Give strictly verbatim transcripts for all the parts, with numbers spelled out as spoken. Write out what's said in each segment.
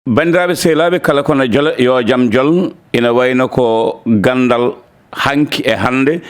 Banndiraaɓe sehilaaɓe, kala ko na jola, yo jam jol. Ina wayno ko ganndal hanki e hannde.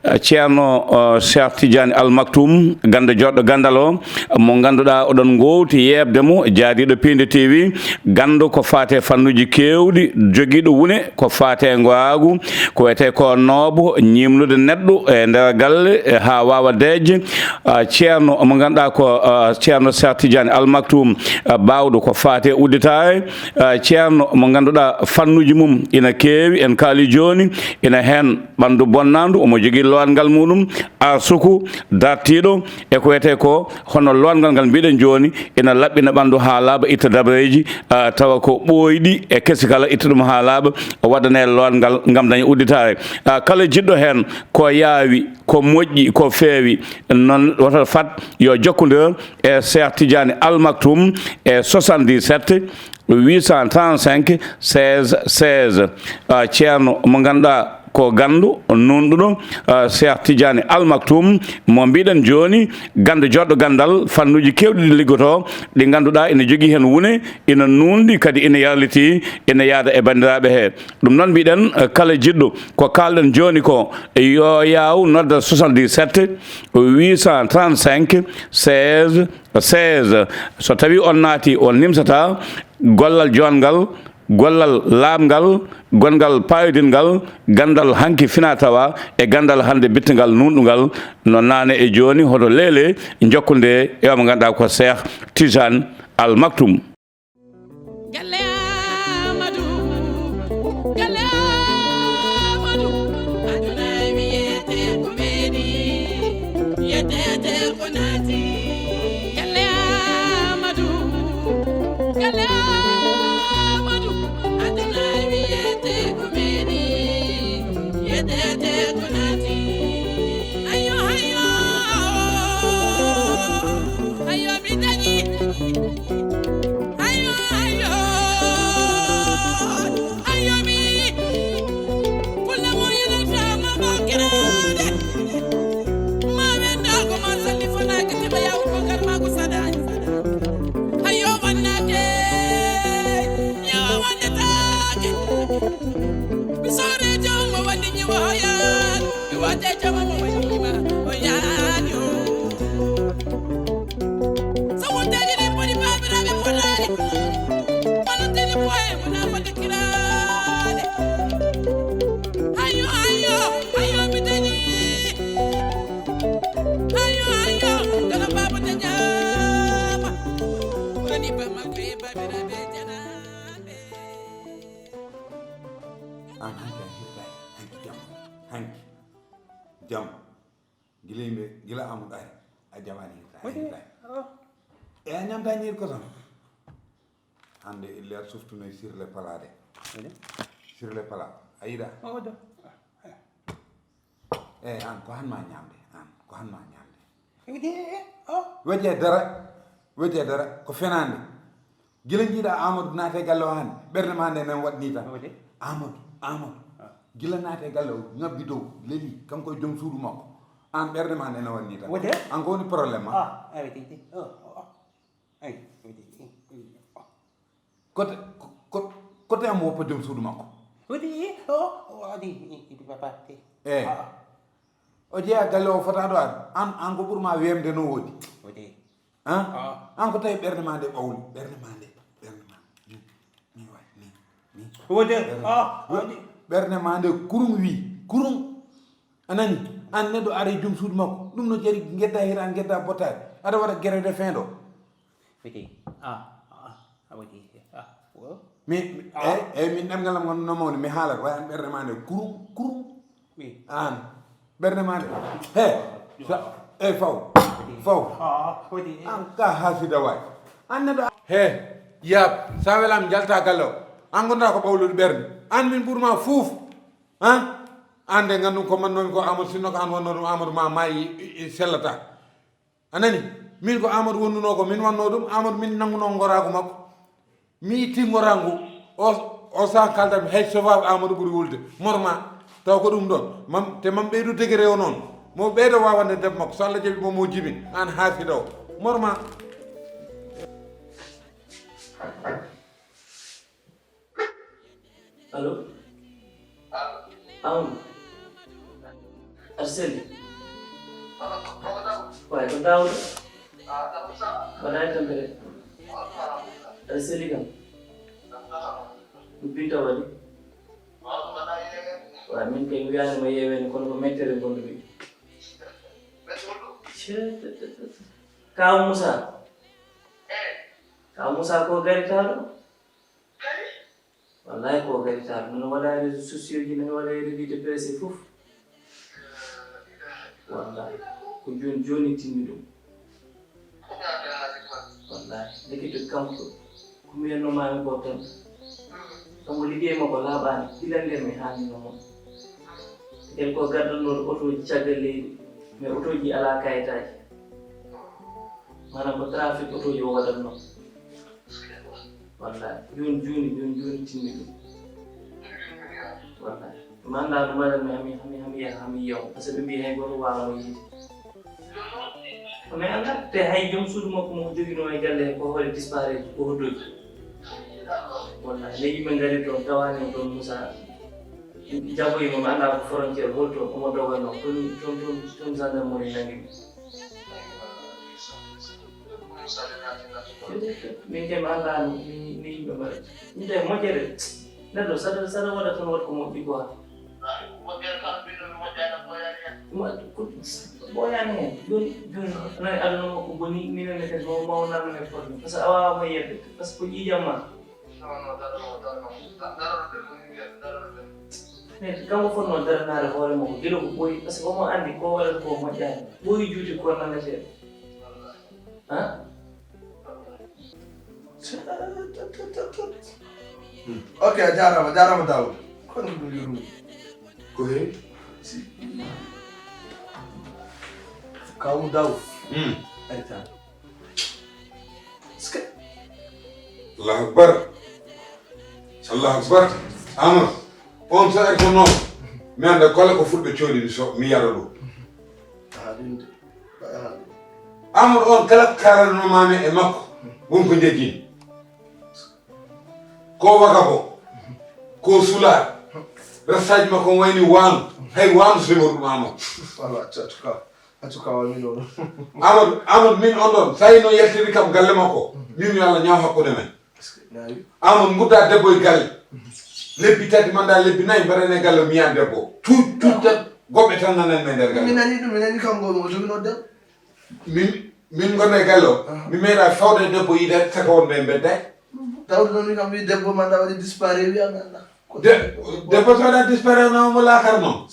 Eh, Ceerno, eh, Cheikh Tidiane Al Maktoum, ganndo joɗɗo ganndal o, mo ngannduɗaa oɗon ngoowti yeeɓde mo, jaadiiɗo Piindi T V, ganndo ko faate fannuuji keewɗi, jogiiɗo wune ko faate ngaagu, ko wiyetee ko noobo, ñiimnude neɗɗo e nder galle, eh, haa waawa deeƴde. Ah, Ceerno mo ngannduɗaa ko, ah, Ceerno Cheikh Tidiane Al Maktoum, ah, baawɗo ko faate udditaare. Ah, Ceerno mo ngannduɗaa fannuuji mum ina keewi, en kaali jooni, ina heen ɓanndu bonnandu, omo jogii lowangal muɗum, arsuku dartiiɗo, e ko wiyetee ko hono lowangal ngal mbiɗen jooni, ina laɓɓina ɓanndu haa laaɓa, itta dabareeji, ah, tawa ko ɓooyɗi e kesi kala, itta ɗum haa laaɓa, waɗane lowangal ngam daña udditaare. Ah, kala jiɗɗo heen ko yaawi, ko moƴƴi, ko feewi, noon woto fat yo jokkondir e Cheikh Tidiane Al Maktoum e soixante-dix-sept huit cent trente-cinq seize seize. Ah, Ceerno mo ngannduɗaa ko ganndo nuunɗuɗo, ah, Cheikh Tidiane Al Maktoum mo mbiɗen jooni, ganndo joɗɗo ganndal, fannuuji keewɗi ɗi liggotoo, ɗi ngannduɗaa ina jogii heen wune, ina nuunɗi, kadi ina yarlitii, ina yaada e banndiraaɓe he. Ɗum noon mbiɗen, eh, kala jiɗɗo ko kaalɗen jooni ko, yo yaaw nodda soixante-dix-sept huit cent trente-cinq seize seize. So tawii on naati, on nimsataa gollal joɗngal, gollal laaɓngal, gonngal paayodinngal, ganndal hanki finaa tawaa e ganndal hannde bittingal nuunɗungal, no naane e jooni, hoto leele jokkude e o mo ngannduɗaa ko Cheikh Tidiane Al Maktoum. Galle Amadou, galle Amadou, aduna wiyete ko weeni, yetete ko naati. Galle Amadou, galle Amadou, aduna wiyete ko weeni, yetete ko naati. Ayo, ayo, ayo, mi dañi. Ayo, ayo, ayo, mi. Kulla mo yana sama bakirade. Ma wenda ko ma salli fana ka tiba ya ko garma ko sadani. Ayo, wannate. Ya wannate. Mi sore jom mo wandi ni waya. Mi wate jom mo wandi ma. O ya ni o. So wonteeji ɗi poti baabiraaɓe potaani. Wonanteeji ko wayi wona fodde kiraade. Ayo, ayo, ayo, mi dañi. Ayo, ayo, kono baaba dañaama. Woni ba makko e baabiraaɓe janaaɓe. An hanki a hirtaaki, hanki jam, hanki jam. Gila yimɓe, gila Amadou ari, a jaɓaani hirta, a Woni, hirta. Oh. E a ñamta ñiiri kosam. Hannde ille a softunoy sur le plat de. Woni. Sur le plat. A yiɗa? Oh, do. E an, ko han ma ñamde, an, ko han ma ñamde. Woni, oh. Wejje dara, wejje dara, ko fenande. Gila njiiɗa Amadou naate galle o hannde, ɓernde ma nde nan waɗ ni tan. Wode? Amadou, Amadou. Ah. Gila naate galle o, ŋabbi dow, leli, kanko e joom suudu makko. An ɓernde ma nde nan waɗ ni tan. Wode? An ko woni problème ma? Ah, ay, wede, wede. Oh, oh, oh. Ay, wede, eh, eh, oh. Kote, ko, ko, kote am woppa joom suudu makko? Wede, eh, oh, oh, adi, eh, eh, papa, eh. Eh. Ah, ah. O jeeya galle o fota ɗo ar. An, an ko ɓurma weemde no woodi. Wode? Han? Ah. An ko tawi ɓernde ma nde ɓawli, ɓernde ma nde, ɓernde ma. Ni, ni waay, ni, ni. Wode? Ɓernde, ah, wode. Ɓernde ma nde kurum wi, kurum. A nani? An neɗɗo ara e joom suudu makko. Ɗum no jari gedda hira, an gedda bottaari. Aɗa waɗa grève de faim ɗo. Wede? Ah, ah, ah, wede. Ah, wo. Mi, mi, ah. Eyyi, eyyi, min ɗemngal am ngal no mawni, mi haalat, way an ɓernde ma nde kurum, kurum. Wi. An. Ɓernde ma nde. He. Sa, e faw. Faw. Ah, wodi. An ka hasida way. An neɗɗo. He. Yab. Sa welam jalta galle o. An gonda ko ɓawlude ɓernde. An min ɓurma fuuf. Han? An de ngandum ko mannomi ko Amadou, sinno ko an wonno ɗum Amadou ma maayi, i, i sellata. A nani? Min ko Amadou wonduno ko min wanno ɗum, Amadou min nanguno ngoraagu makko. Mi itti ngoraagu, o, o sa kalda mi hay sofa Amadou ɓuri wulde. Morma, taw ko ɗum ɗon. Mam, te mam ɓeydu degere o noon. Mo ɓeydo wawande debbo makko, so Allah jaɓi mo mo jibin, an haasida o. Morma. Amadou. Aɗa selli? Waay, ko Daawuda. Mbaɗa e tampere? Aɗa selli kam? Ko Binta waɗi? Waay, min kay mi wiyaani ma yeeweeni, kono ko mettere ngondu-mi. Cee, te, te, te. Kaaw Moussa. Kaaw Moussa ko garitaaɗo. Wallahi ko garitaaɗo. Nana waɗa e réseaux sociaux ji, nana waɗa e revue de presse fof. Wallahi. Ko jooni jooni timmi ɗum. Wallahi. Ndekete kanko ko mbiyatnoo maa mi ko tan. Kanko liggey makko laaɓaani. Gila ndeen mi haalnino mo. Nden ko gaddanooɗo otooji caggal leydi. Mais otooji alaa kayitaaji. Maanaam ko trafic otooji o waɗatnoo. Wallahi. Jooni jooni, jooni jooni timmi ɗum. Wallahi. Mi anndaa no mbaɗan mi hami, hami, hami yaha, hami yiya mo. Parce que ɓe mbii hay gooto waawaa mo yiide. Ko mi anndaa, te hay joom suudu makko mo o joginoo e galle he ko hoore disparaît, ko hoddoji. Wallahi, nde yimɓe ngari toon, tawaani mo toon Moussa. Jaboyi mo, mi anndaa ko frontière, holto omo doganoo. Toon, toon, toon, toon gendarmerie nangi mo. Min kay mi anndaa no, ni, ni yimɓe mbaɗata. Min tawi moƴƴere. Neɗɗo saɗa, saɗa waɗa tan waɗ ko moƴƴi quoi. Mo-, ko ɓooyaani heen. Jooni, jooni, nani aduna makko boni, minen ne kadi mo mawnaa men e problème. Parce que a waawaa mo yedde. Parce que ko ƴiiƴam maa. Non, non, dara, non, dara, non. Da-, dara, non, dara, non, dara, non. Mais kanko fotnoo daranaade hoore makko, gila ko ɓooyi. Parce que omo anndi ko waɗata ko moƴƴaani. Ɓooyi juuti ko nanetee. Wallahi. Han? Ok, a jaaraama, a jaaraama Daawuda. Kono ko ɗum yurmi. Ko he? Si. Kaawu Daawuda. Hmm. Ay tan. Est-ce que? Allahu Akbar. Allahu Akbar. Amadou, on so ari ko noon. Mi annda kala ko fulɓe cooɗi mi so, mi yara ɗum. Ah, ɗum de. Amadou on kala ko kaalannomaami e makko, won ko njejjini. Ko wagabo, ko sulaar, restaaji makko wayni waandu, hay waandu so remo ɗum Amadou. Voilà, en tout cas, en tout cas, wa min on. Amadou, Amadou min on ɗon, so tawi noon yaltiri kam galle makko, min yo Allah ñaaw hakkunde men. Amadou ngudda debbo e galle. Lebbi tati manda lebbi nayi mbaɗane galle o miyan debbo. Tuut, tuut tan, goɓɓe tan nanan men nder galle. Mi nani ɗum, mi nani kanko mo joginoo debbo. Min, min ngonno e galle o. Ah. Mi meeɗa fawde e debbo yiide saka wonɓe e mbedda. Tawde noon mi kam wi debbo manda waɗi disparaît wiya mi annda. De-, debbo so waɗa disparaît no mo laakara noon.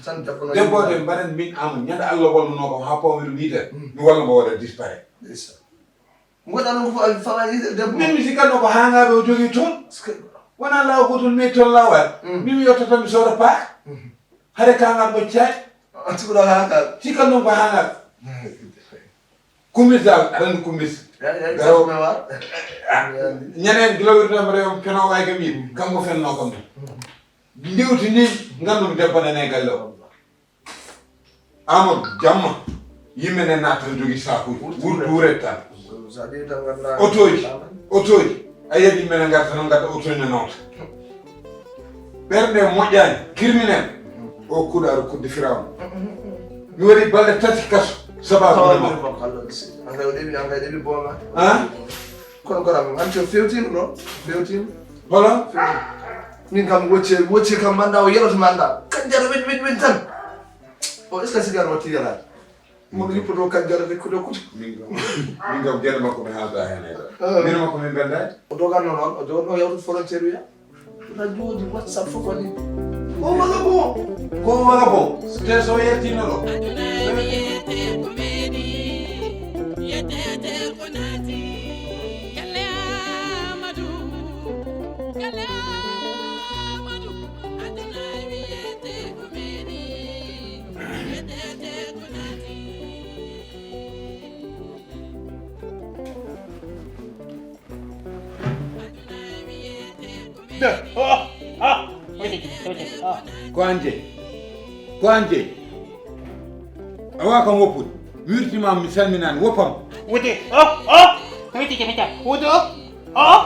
Tan debbo noon. Debbo de mbaɗen min Amadou ñande Allah walluno ko ha pawmi ɗum yiide. Mm. Mi walla mo waɗa disparaît. Ndeysaan. Ngoɗa noon ko fa-, fawaani yiide debbo. Min mi sikkanno ko hangaaɓe o jogii toon. Wona law ko toon mi toon lawal. Mm. Min mi yottata mi sooda paak. Mm. Hare kangal mo caay. Anti ko ɗo hangaaɓe. Sikkanno ko hangaaɓe. Kumbis dal, aɗa anndi kumbis. Ya, ya, ya, ya. Ah, ñeneen gila wirta mbaɗa yo peno waay kam yiɗi. Kanko fenno kam. Ndiwti ni, nganndu debbo nene galle o. Amadou, jamma. Yimɓe ne naata tan jogii saakuuji. Wurtuure tan. Otooji, otooji. A yiyat yimɓe ne ngarta tan ngadda otooji ne nawta. Ɓernde moƴƴaani, criminel. O kuɗaaru kudde Firawna. Mi waɗi balɗe tati kaso. Sababu ne makko. An kay o ɗeɓi, an kay ɗeɓi booma. Han? Kono koram, an ko fewtiima ɗo. Fewtiima. Hola? Fewtiima. Min kam wocce, wocce kam manda o yeloto manda. Kan jara wet, wet, wet tan. O est-ce que sigar watti yalaade? Mo mi yippoto kan jara de kudo kudo. Min kam, min kam gere makko mi haalda heen e ɗo. Ah. Min makko min mbelda. O doganno noon, o jogonno yawtude frontière wiya. Na joodi WhatsApp fof ko ni. Ko wala bon. Ko wala bon. Te so yettiino ɗo. Aduna e wiyete ko meeɗi, yetete ko naati. Galle Amadou, galle Amadou. Aduna e wiyete ko meeɗi, yetete ko naati. Ko an jeyi? Ko an jeyi? Awa kam woppude. Mi wirtima, mi salminaani, woppam. Wude, oh, oh. Ko witi ke mita. Wude, oh, oh.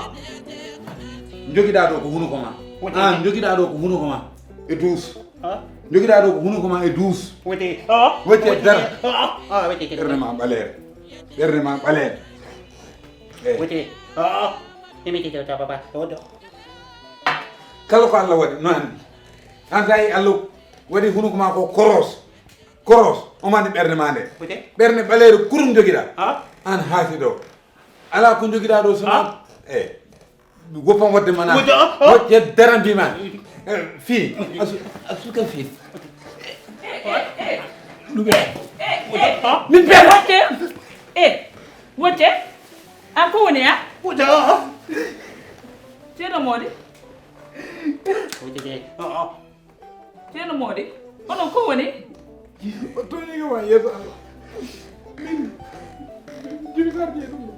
Jogiɗa ɗo ko hunuko ma. An jogiɗaa ɗo ko hunuko ma e duus. Jogiɗaa ɗo ko hunuko ma e duus. Wete. Ah, wete dara. Ah, ah, wete. Ɓernde ma ɓaleere. Ɓernde ma ɓaleere. Eh. Wete. Ah, ah. Emitete ta papa. Odo. Kala ko Allah waɗi no anndi. An tawi Allah waɗi hunuko ma ko koros. Koros. O mani ɓernde ma nde. Wete. Ɓernde ɓaleere kurum jogiɗaa. Ah. An haasido. Ala ko jogiɗaa ɗo sona. Ah. Eh. Woppan wadde mana. Wujja, ah, ah. Wojje dara mbima. Eh, fii. Asu, asu ka fii. Ɗume? Wujja, ah. Min ɓe. Wojje. Eh. Wojje. An ko woni a? Wujja, ah, ah. Ceerno Moodi. Wujja de. Ah, ah. Ceerno Moodi, onon ko woni? O tooñii kam e yeeso Allah. Min, min jibisar jeyi ɗum.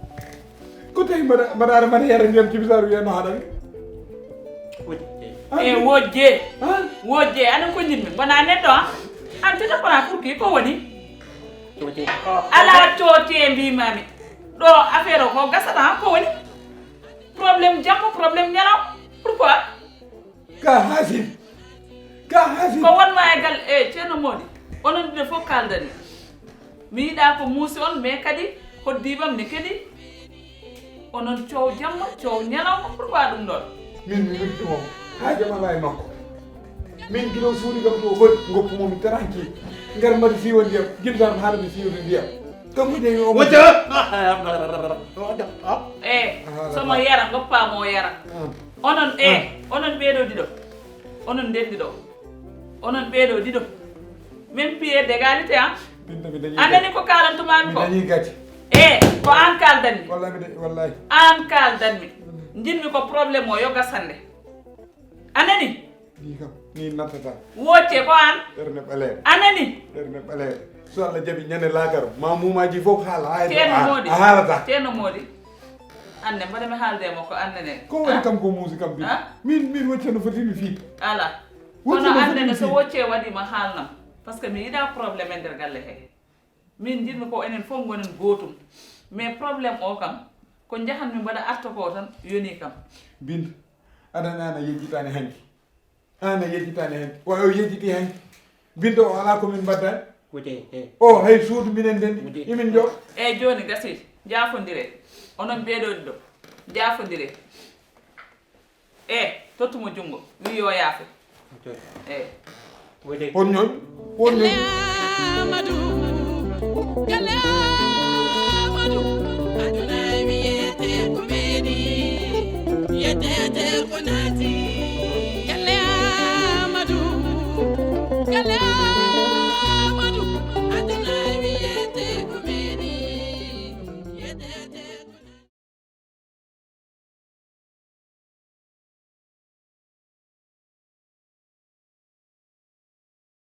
Ko tawi mbaɗa, mbaɗa ara mbaɗa yara ndiyam jibisar wiya no haɗa mi? Wojje. Ah, e wojje. Ah? Wojje, aɗa ko jinmi. Wona neɗɗo, ah? An tata kono pour qui ko woni? Wojje. Ala cooti e mbimami. Ɗo affaire o ko gasata, ah, ko woni? Problème jamma, problème ñalaw. Pourquoi? Ka hasin. Ka hasin. Ko wonma e gal, e Ceerno Moodi. Onon ɗiɗo fof kaldani. Mi yiɗa ko muusi on, mais kadi hoddiibam ne kadi. Onon coow jamma, coow ñalawma, pourquoi ɗum ɗon? Min mi wirtimo. Haajam ala e makko. Min gila o suuɗi kam ɗo holi, goppumo mi tranquille. Ngar mbaɗi siiwa ndiyam, gila tan haɗa mi siiwde ndiyam. Kanko jeyi o. Wata! Eh, somo yara, goppamo o yara. Ah. Onon, eh, ah, onon ɓeeɗo ɗiɗo. Onon ndenndi ɗo. Onon ɓeeɗo ɗiɗo. Même pied d'égalité, ah. Binta, mi dañi gati. A nani ko kaalantumami ko? Mi dañi gati. Eh, ko an kaldanmi. Wallahi, mi dañi, wallahi. An kaldanmi. Jinmi ko problème o yo gas hannde. A nani? Ni kam, ni nattata. Wocce ko an? Ɓernde ɓaleere. A nani? Ɓernde ɓaleere. So Allah jaɓi ñande laakara, ma muumaji fof haala, hay Ceerno a, Moodi. A haalata. Ceerno Moodi. Anne, mbaɗa mi haalde e makko, anne ne. Ko waɗi kam ko muusi kam bi? Ah? Min, min wocce no foti mi fii. Ala. Wocce kono no foti anne mi ne so fii. Wocce waɗi ma haalnam. Parce que mi yiɗa problème e nder galle he. Min njiɗmi ko enen fof ngonen gootum. Mais problème o kam, ko njahanmi mbaɗa arta ko tan, yoni kam. Binta, aɗa nana yejjitani hanki. An a yejjitaani heen. O, o yejjitii heen. Binta o alaa ko min mbaddani. Wute, eh. O hay suudu minen ndenndi. Wute. Imin njoɓa. Eey, jooni gasii. Njaafondiree. Onon ɓeeɗoo ɗiɗo. Njaafondiree. Eh, tottu mo junngo. Wi yo yaafe. Wute. Eh. Wute. Won ñooñ. Won ñooñ. Amadou.